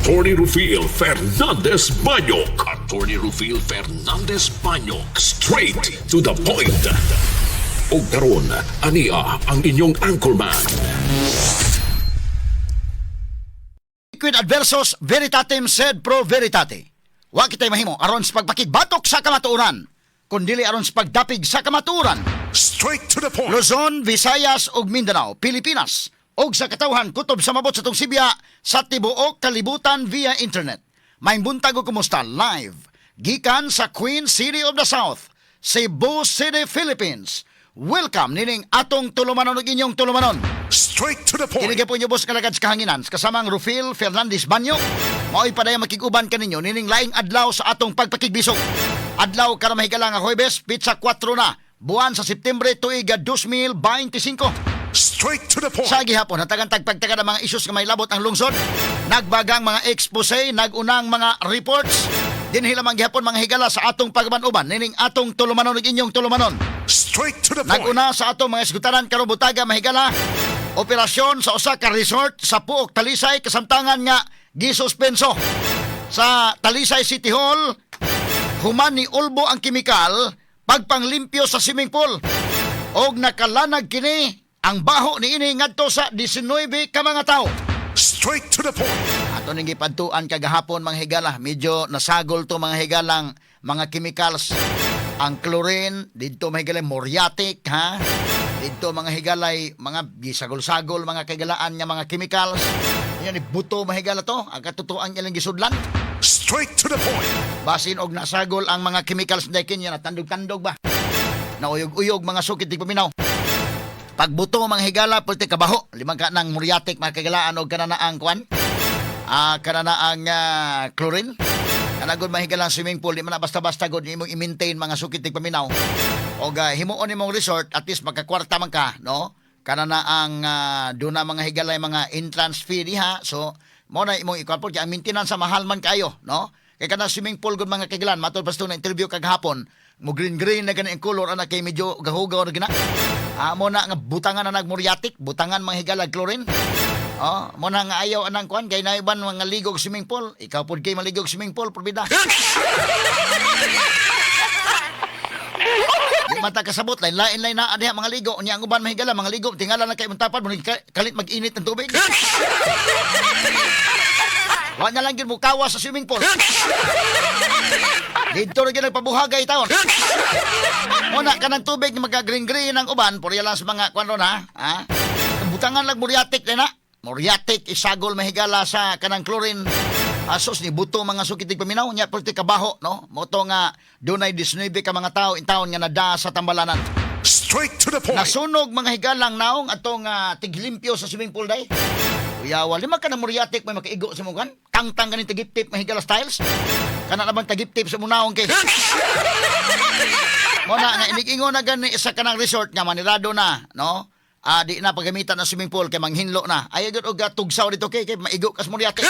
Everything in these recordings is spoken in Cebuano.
Attorney Rufil Fernandez Banyok. Attorney Rufil Fernandez Banyok. Straight to the point. Og karon, ania ang inyong anchorman. Liquid adversus veritatem sed pro veritate. Wa kitay mahimo aron sa pagpakigbatok sa kamatuoran, kun dili aron sa pagdapig sa kamatuoran. Straight to the point. Luzon, Visayas ug Mindanao, Pilipinas ug sa katawhan kutob sa mabot sa tungsibya sa tibuok kalibutan via internet. Maayong buntag ug kumusta live gikan sa Queen City of the South, Cebu City, Philippines. Welcome nining atong tulumanon ug inyong tulumanon. Straight to the Kini point. gyapon inyong boss kalagad sa kahanginan kasamang Rufil Fernandez Banyo. Mao'y padayang makig-uban kaninyo nining laing adlaw sa atong pagpakigbisog. Adlaw karon, mahigala, nga Huwebes, petsa 4 na buwan sa Septembre, tuig 2025. Straight to the point. Sa gihapon, hatagan tagpagtaga ng mga isyus nga may labot ang lungsod. Nagbagang mga expose, nagunang mga reports. Dinhi lamang gihapon, mga higala, sa atong pagban-uban nining atong tulumanon ug inyong tulumanon. Straight to the point. Naguna sa atong mga esgutaran karong butaga, mahigala, operasyon sa usa ka resort sa Pook, Talisay kasamtangan nga gisuspenso sa Talisay City Hall human ni ulbo ang kimikal pagpanglimpyo sa swimming pool og nakalanag kini ang baho niini ngadto sa 19 ka mga tawo. Straight to the point. Ato ning gipadtuan kagahapon, mga higala, medyo nasagol to, mga higalang mga chemicals. Ang chlorine, didto, mga higala, muriatic, ha? Didto, mga higalay, mga gisagol-sagol, mga kagalaan nga mga chemicals. Yan, buto, mga higala to, ang katotoang ilang gisudlan. Straight to the point. Basin og nasagol ang mga chemicals na yan, tandog-tandog ba? Nauyog-uyog, mga sukit tigpaminaw. Pagbuto, mga higala, pwede kabaho. Limang ka ng muriatic, mga kagalaan, og kanana ang kwan. Kanana ang chlorine. Kana gud, mga higala, swimming pool, di man na basta-basta gud imong i-maintain, mga sukit tigpaminaw. Og himuon nimong resort, at least magkakwarta man ka, no? Kanana ang doon na, mga higala, mga entrance fee diha. So, mo na imong ikuan po, kay ang maintenance sa mahal man kayo, no? Kay kana swimming pool gud, mga kagalan, matod pa na interview kagahapon, mo green green na gani ang color ana kay medyo gahugaw na gina. Mo na nga butangan na nagmuriatic, butangan, mga higala, chlorine. Oh, mo na nga ayaw anang kuan kay naiban mga ligog swimming pool. Ikaw pud kay maligog swimming pool, probida. Di mata kasabot, lain lain lain na diha mga ligo. Unya ang uban, mahigala, mga ligo, tingala na kay mong tapad, mo kalit mag-init ng tubig. Wa na lang gyud mo kawas sa swimming pool. Dito rin gyud nagpabuhagay taon. Muna kanang tubig nga magka green green ang uban, purya lang sa mga kuan ron ha. Ha? Butangan lang muriatic na. Muriatic isagol, mahigala, sa kanang chlorine. Asos ni buto, mga sukitig paminaw nya perti kabaho, no? Moto nga dunay 19 ka mga tao in taon nga nada sa tambalanan. Straight to the point. Nasunog, mga higalang, naong atong tiglimpyo sa swimming pool day. Uyawa, lima ka na muriatic may makaigo sa mukan. Tangtang ganin tagiptip, mahigala, styles. Kana na bang tagiptip sa mong naong kay. Mo na nga inigingon na gani sa kanang resort nga manirado na, no? Di na paggamitan ng swimming pool kay manghinlo na. Ayaw gyud og tugsaw dito kay maigo kas muriatic.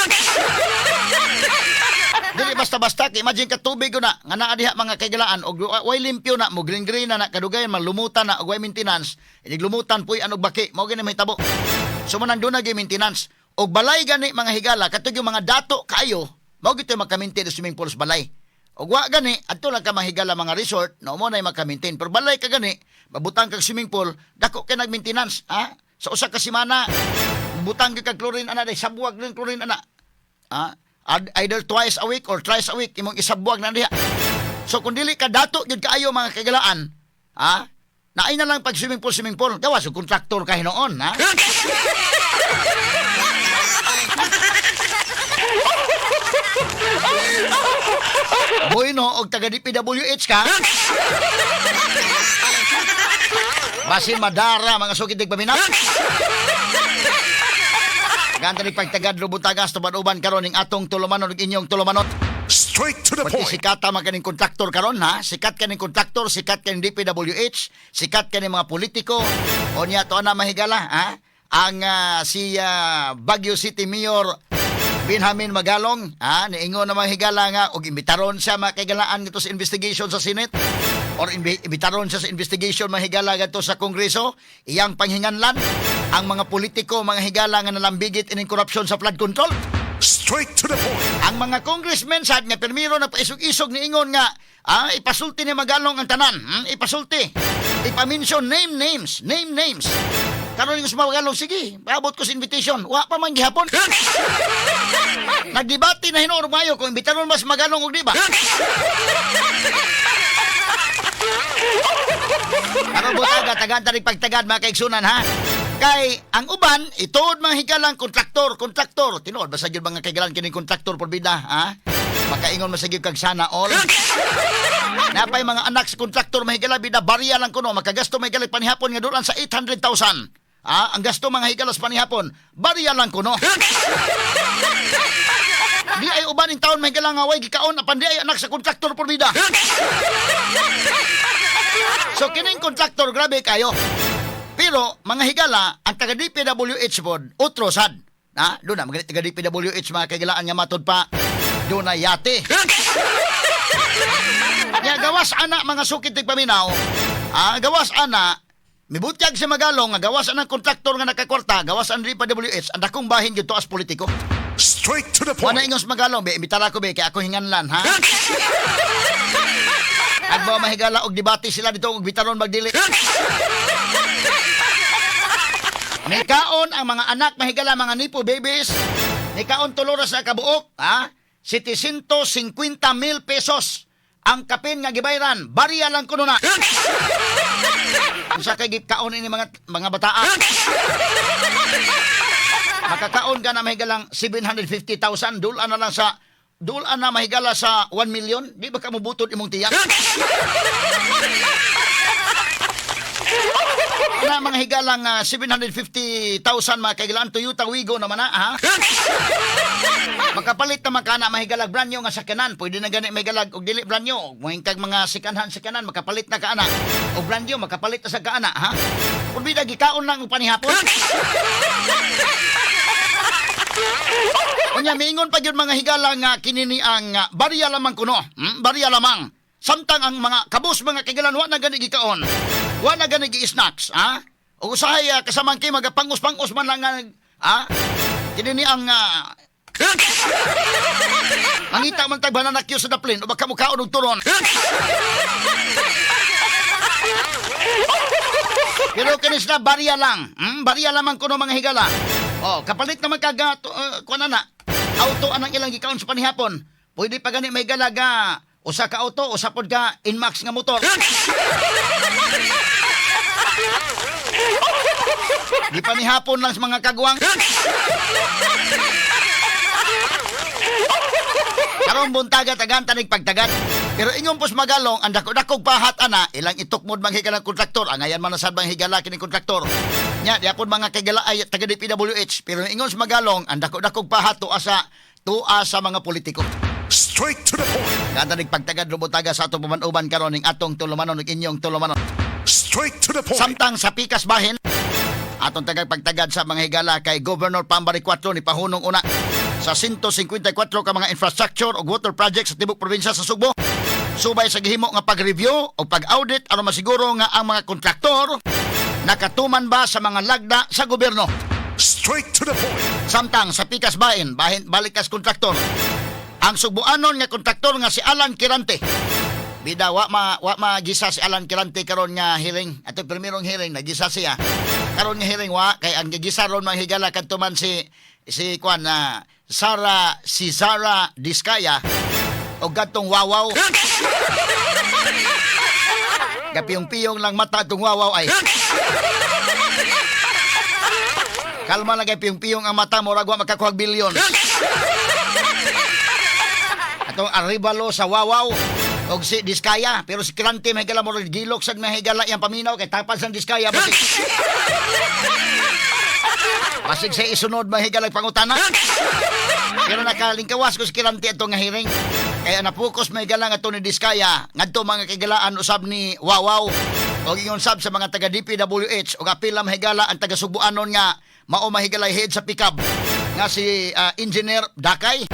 Dili basta-basta kay imagine ka tubig na nga naa diha, mga kaigalaan, og way limpyo na mo green green na na kadugayan malumutan na og way maintenance, inig lumutan puy anog baki mao gani mahitabo. So mo nang doon na maintenance og balay gani, mga higala, katong yung mga dato kaayo mao gito maka-maintain sa swimming pool sa balay. Og wa gani adto lang ka, mahigala, mga resort no mo na maka-maintain, pero balay ka gani mabutang kag swimming pool, dako kay nag-maintenance, ha? Sa usa ka semana butang ka kag chlorine ana day, sabwag ng chlorine ana. Either twice a week or thrice a week imong isabwag na diha. So kung dili ka dato gyud kaayo, mga kagalaan, ha? Naay na lang pag swimming pool swimming pool. Gawa so kontraktor ka hinuon, ha? Bueno, og taga DPWH ka. Basin madara, mga sukit paminaw. Ganta ni pagtagad lubutagas tuban-uban karon ning atong tulumanon ug inyong tulumanon. Straight to the Pati point. sikata man kaning kontraktor karon, ha. Sikat kaning kontraktor, sikat kaning DPWH, sikat kaning mga politiko. O niya to na, mahigala, ha. Ang si Baguio City Mayor Benjamin Magalong, ha, niingon na, mga higala, nga og imbitaron siya, mga kaigalaan, nito sa investigation sa Senate or imbitaron siya sa investigation, mga higala, gadto sa Kongreso, iyang panghinganlan ang mga politiko, mga higala, nga nalambigit ining korupsyon sa flood control. Straight to the point. Ang mga congressmen sad nga pirmiro na paisog-isog ni ingon nga ipasulti ni Magalong ang tanan, Ipasulti. Ipa-mention name names, name names. Karon yung Magalong, sige, paabot ko sa invitation. Wa pa man gihapon. Nagdebate na hinuon mayo kung imbitaron mas Magalong og di ba. Karon butaga tagan tarig pagtagad mga kaigsunan ha. Kay ang uban ituod mga higalang kontraktor, kontraktor. Tinuod ba sa gyud mga kaigalan kining kontraktor por bida ha? Makaingon man sa gyud kag sana all. Napay mga anak sa kontraktor mahigala bida barya lang kuno makagasto mahigala panihapon nga dulan sa 800,000. Ah, ang gasto mga higala sa panihapon, barya lang kuno. Di ay uban in taon mahigala nga way gikaon apan di ay anak sa kontraktor por bida. So kining kontraktor grabe kayo. Pero mga higala ang taga DPWH pod otro sad. Na, doon na mga taga DPWH mga kagilaan nga matod pa doon na yate. Ya gawas ana mga sukit tigpaminaw. Gawas ana mibutyag si Magalong nga gawas anang kontraktor nga nakakwarta, gawas ang DPWH, ang dakong bahin gyud as politiko. Straight to the Wala point. ingos Magalong, be imbitara ko be kay ako hinganlan ha. At ba mahigala og debate sila dito og bitaron magdili. Nikaon ang mga anak mahigala mga nipo babies. Nikaon tulo ra sa kabuok, ha? 750 mil pesos ang kapin nga gibayran. Barya lang kuno na. Unsa kay gikaon ini mga bataa? Makakaon ka na mahigalang 750,000, dulan na lang sa dulan na mahigala sa 1 million, di ba ka mubutod imong tiyak? Na mga higalang 750,000 mga kahigalaan Toyota Wigo naman na, ha? Makapalit naman ka na mahigalag brand new nga sakyanan. Pwede na gani mahigalag og dili brand new. Muhingkag mga sikanhan sakyanan, makapalit na ka ana. Og brand new, makapalit na sa kaana, ha? Kung bida gikaon lang og panihapon. Unya miingon pa gyud mga higala nga kinini ang barya lamang kuno. Barya lamang. Samtang ang mga kabus mga kigalan wa na gani gikaon. Wa na gani gi-snacks, ha? O usahay kasamang kay magapangos-pangos man lang nga, ha? Kinini ang mangita man tag banana cue sa daplin o baka mukaon og turon. Pero kini sila barya lang. Barya lamang kuno mga higala. Oh, kapalit naman kaga kuan na. Auto anang ilang gikaon sa panihapon. Pwede pa gani may galaga usa ka auto, usa pod ka Inmax nga motor. Di panihapon lang sa mga kagwang. Karon buntaga tagan tanig pagtagan. Pero ingon pos Magalong ang dako-dakog pahat ana ilang itukmod manghigalang kontraktor. Angayan man na sad manghigala kini kontraktor. Nya diapon mga kagala ay taga DPWH. Pero ingon sa Magalong ang dako-dakog pahat tuwa sa mga politiko. Straight to the point. Tanig pagtagad rubutaga sa atong paman-uban karon ning atong tulumanon ug inyong tulumanon. Straight to the point. Samtang sa pikas bahin, atong tagag pagtagad sa mga higala kay Governor Pambari 4 ni pahunong una sa 154 ka mga infrastructure ug water projects sa tibok probinsya sa Sugbo. Subay sa gihimo nga pag-review o pag-audit aron masiguro nga ang mga kontraktor nakatuman ba sa mga lagda sa gobyerno. Straight to the point. Samtang sa pikas bahin, bahin balik kas kontraktor. Ang sugbuanon nga kontraktor nga si Alan Kirante. Bida wa magisa si Alan Kirante karon nga hearing. Ato primerong hearing nagisa siya. Karon nga hearing wa kay ang gigisa ron mga higala kadto man si si kuan na Sara si Sara Diskaya o gadtong wawaw. Gapiyong-piyong lang mata atong wawaw ay. Kalma lang kay piyong-piyong ang mata murag wa makakuhag bilyon. Atong Arevalo sa wawaw og si Diskaya pero si Kirante may higala murag gilok sad may higala iyang paminaw kay tapad sa Diskaya basig. Basig sa isunod may higala pangutana. Pero nakalingkawas ko si Kirante ato nga hearing. Kaya napukos may higala nga ni Diskaya ngadto mga kaigalaan usab ni Wawaw og ingon sab sa mga taga DPWH og apila mahigala ang taga Subuanon nga mao mahigalay head sa pickup nga si Engineer Dakay.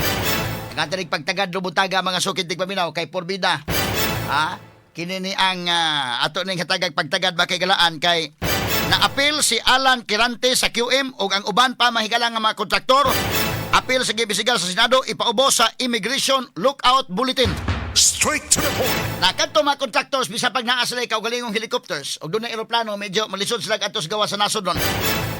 Nagatanig pagtagad lubutaga mga sukid tigpaminaw kay Porbida. Ha? Kini ni ang ato ning hatagag pagtagad ba kay galaan kay naapil si Alan Kirante sa QM ug ang uban pa mahigala nga mga kontraktor. Apil sa gibisigal sa Senado ipaubos sa Immigration Lookout Bulletin. Straight to the point. Na kadto mga contractors, bisan pag naa sila kaugalingong helicopters ug dunay eroplano, medyo malisod sila adto sa gawas sa nasod nun.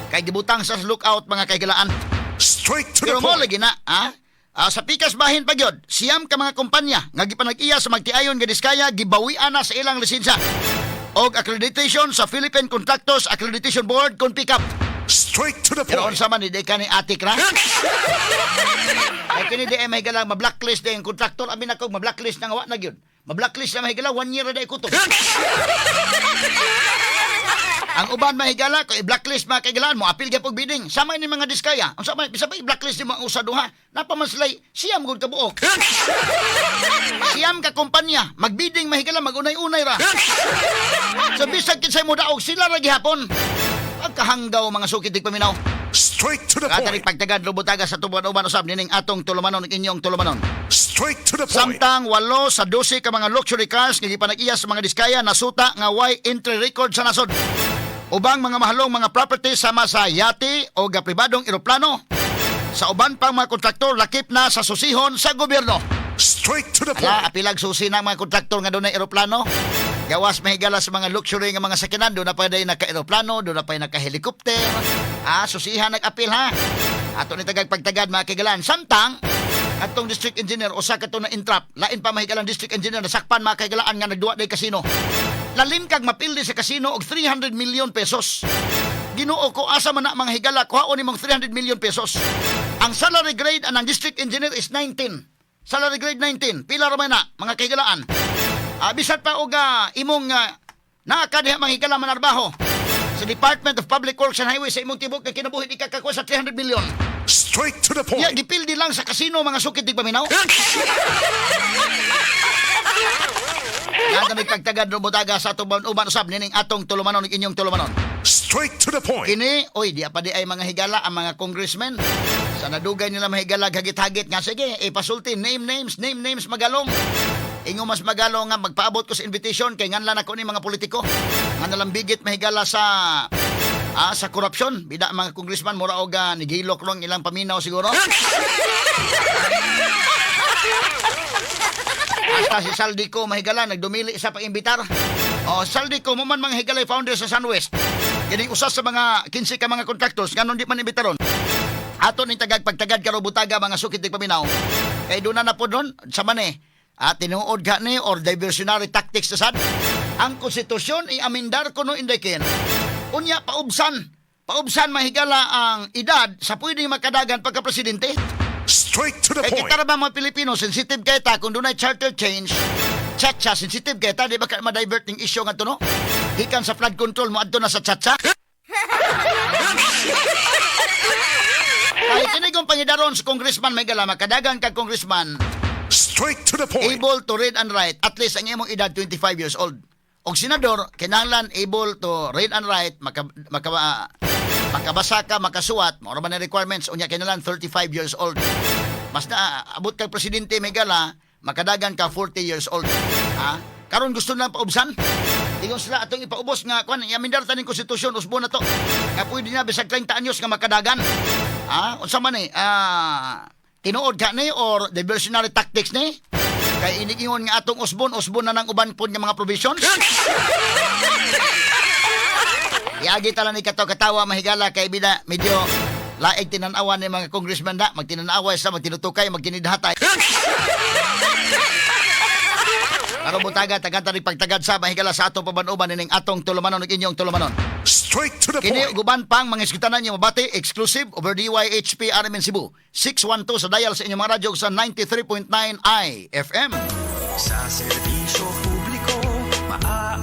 Kay gibutang sa lookout, mga kahigalaan. Straight to the Pero mo point. Lagi na, ha? Ah, sa pikas bahin pa gyud, 9 ka mga kumpanya nga gipanag-iya sa magtiayon nga Diskaya gibawian na sa ilang lisensya og accreditation sa Philippine Contractors Accreditation Board, CONPICAB. Straight to the Pero point. unsa man di ka ni atik ra? Kay kini di ay mahigala ma-blacklist di ang contractor, abi nako ma-blacklist na nga wa na gyud. Ma-blacklist na, mahigala, one year na di kutob. Ang uban, mahigala, kung i-blacklist, mga kahigalaan, mo apil gyud bidding. Sama ni mga Diskaya. Unsa man bisa pa i-blacklist nimo ang usa duha? Napa man sila'y 9 gud ka buok. 9 ka kumpanya, magbidding, mahigala, magunay-unay ra. So bisag kinsay mo daog, sila ra gihapon. Pagkahanggaw, mga sukit paminaw. Straight to the Katari point. pagtagad lubutaga sa tubuan uban usab nining atong tulumanon, inyong tulumanon. Straight to the point. Samtang 8 sa 12 ka mga luxury cars nga gipanag-iya sa mga Diskaya nasuta nga way entry record sa nasod. Ubang mga mahalong mga property sama sa yate o ga pribadong eroplano sa uban pang mga kontraktor lakip na sa susihon sa gobyerno. Straight to the Ala, point. apilag susi na ang mga kontraktor nga dunay eroplano. Gawas, mahigala, sa mga luxury nga mga sakyanan, duna pa day naka-eroplano, duna pa naka-helicopter. Ah, susihan nag-apil ha. Ato ni tagag pagtagad, mga kahigalaan. Samtang atong district engineer usa ka to na entrap. Lain pa, mahigalan, district engineer nasakpan, mga kahigalaan, nga nagduwa day kasino. Lalim kag mapildi sa kasino og 300 million pesos. Ginoo ko, asa man na, mga higala, kuhaon nimong 300 million pesos? Ang salary grade anang district engineer is 19. Salary grade 19. Pila ra man na, mga kahigalaan? Ah, bisan pa og imong naa ka diha, mga higala, manarbaho sa Department of Public Works and Highways, sa imong tibok kay kinabuhi di ka kakuha sa 300 million. Straight to the Ya, point. gipildi lang sa kasino, mga sukit paminaw. Yan kami pagtagad butaga sa atong uban usab nining atong tulumanon, inyong tulumanon. Straight to the point. Kini, oy, di pa di ay mga higala ang mga congressmen. Sa nadugay nila, mahigala, hagit-hagit nga sige, ipasulti name names, name names magalong. Ingo mas magalong nga magpaabot ko sa invitation kay nganlan ako ni mga politiko. Nga nalambigit, mahigala, sa korupsyon. Bida mga congressman mura og nigilok rong ilang paminaw siguro. Hasta si Zaldy Co, mahigala, nagdumili sa pag-imbitar. O, Zaldy Co mo man, mga higala, founder sa SunWest. Kining usa sa mga 15 ka mga contractors nganong di man imbitaron? Ato ning tagag pagtagad karo butaga, mga sukit paminaw. Kay doon na na po doon sa mani. At tinuod ka ni or diversionary tactics na sad. Ang konstitusyon i-amendar kuno, Inday Ken. Unya paubsan. Paubsan, mahigala, ang edad sa pwedeng makadagan pagka presidente. Straight to the Kay point. kita ra ba mga Pilipino, sensitive kay ta kung dunay charter change, chacha, sensitive kay ta, di ba ka ma-divert ning issue nga to, no? Gikan sa flood control mo adto na sa chacha. Kay kini kong pangidaron sa congressman, mahigala, makadagan kag congressman, Straight to the point. Able to read and write, at least ang imong edad 25 years old. Og senador, kinahanglan able to read and write, makabasa ka, makasuwat, mao ra man ang requirements, unya kinahanglan 35 years old. Mas na abot kag presidente, mahigala, makadagan ka 40 years old. Ha? Karon gusto lang paubsan. Ingon sila atong ipaubos nga kuan, iamendar ta ning konstitusyon, usbo na to. Nga pwede na bisag 30 anyos nga makadagan. Ha? Unsa man ni? Ah, tinuod ka ni or diversionary tactics ni? Kay inigingon nga atong usbon, usbon na ng uban pod nga mga provisions. Iagi tala ni kato katawa, mahigala, kay bida medyo laig tinanawan ni mga congressman da, magtinanaway sa magtinutukay, magtinidhatay. Aron butaga, tagata rin pagtagad sa mahigala sa atong paban-uban nining atong tulumanon ug inyong tulumanon. Straight to the Kini point. ug uban pang mga iskitanan niyo mabati exclusive over DYHP RMN Cebu. 612 sa dial sa inyong mga radyo ug sa 93.9 IFM. Sa serbisyo publiko, maa